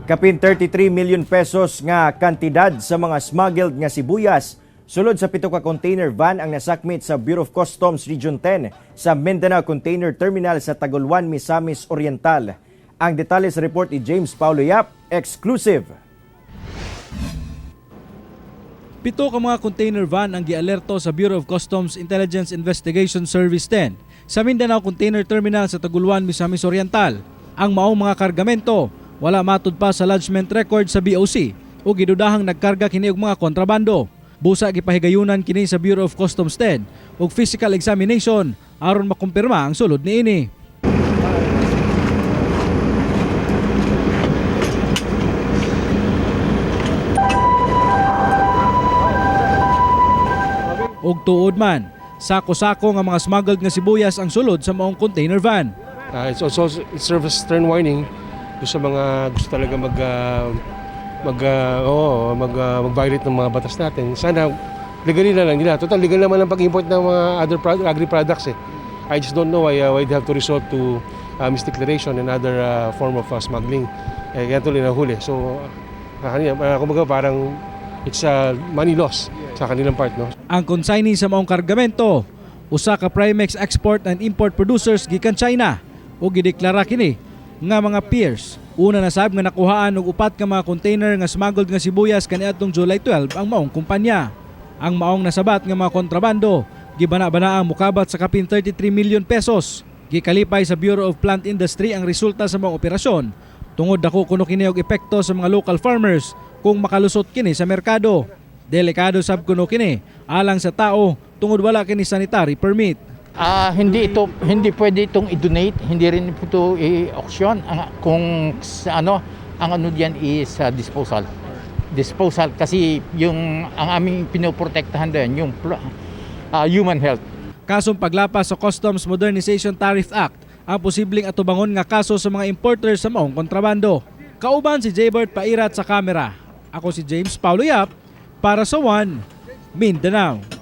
Kapin 33 million pesos nga kantidad sa mga smuggled nga sibuyas sulod sa pito ka container van ang nasakmit sa Bureau of Customs Region 10 sa Mindanao Container Terminal sa Tagoloan, Misamis Oriental. Ang detalye sa report ni James Paulo Yap, exclusive. Pito ka mga container van ang gialerto sa Bureau of Customs Intelligence Investigation Service 10 sa Mindanao Container Terminal sa Tagoloan, Misamis Oriental. Ang maong mga kargamento wala matud pa sa lodgement record sa BOC o gidudahang nagkarga kini og mga kontrabando. Busa gipahigayunan kini sa Bureau of Customs 10 og physical examination aron makumpirma ang sulod niini. Og tuod man, sako-sako nga mga smuggled nga sibuyas ang sulod sa maong container van. It's also it serves as stern warning doon sa mga gusto talaga mag mag oo, mag mag-violate ng mga batas natin. Sana legalin na lang nila. Total, legal naman ang pag-import ng mga other agri products eh. I just don't know why they have to resort to misdeclaration and other form of smuggling. Eh, kaya tuloy nahuli. So, kumbaga parang it's a money loss sa kanilang part, no? Ang consignee sa maong kargamento, usa ka Primex export and import producers gikan China ug gideklara kini nga mga peers. Una na sab nga nakuhaan og upat ka mga container nga smuggled nga sibuyas kaniadtong July 12 ang maong kumpanya. Ang maong nasabat nga mga kontrabando gibana-bana ang mukabat sa kapin 33 million pesos. Gikalipay sa Bureau of Plant Industry ang resulta sa maong operasyon tungod dako kuno kini og epekto sa mga local farmers kung makalusot kini sa merkado. Delikado sab kuno kini alang sa tao tungod wala kini sanitary permit. Hindi pwede itong i-donate, hindi rin ito i-auction. Ang kung sa ano, ang ano diyan is disposal. Disposal kasi yung ang aming pinoprotektahan doon yung human health. Kasong paglapas sa Customs Modernization Tariff Act ang posibleng atubangon nga kaso sa mga importer sa maong kontrabando. Kauban si Jaybert Pairat sa kamera. Ako si James Paulo Yap para sa One Mindanao.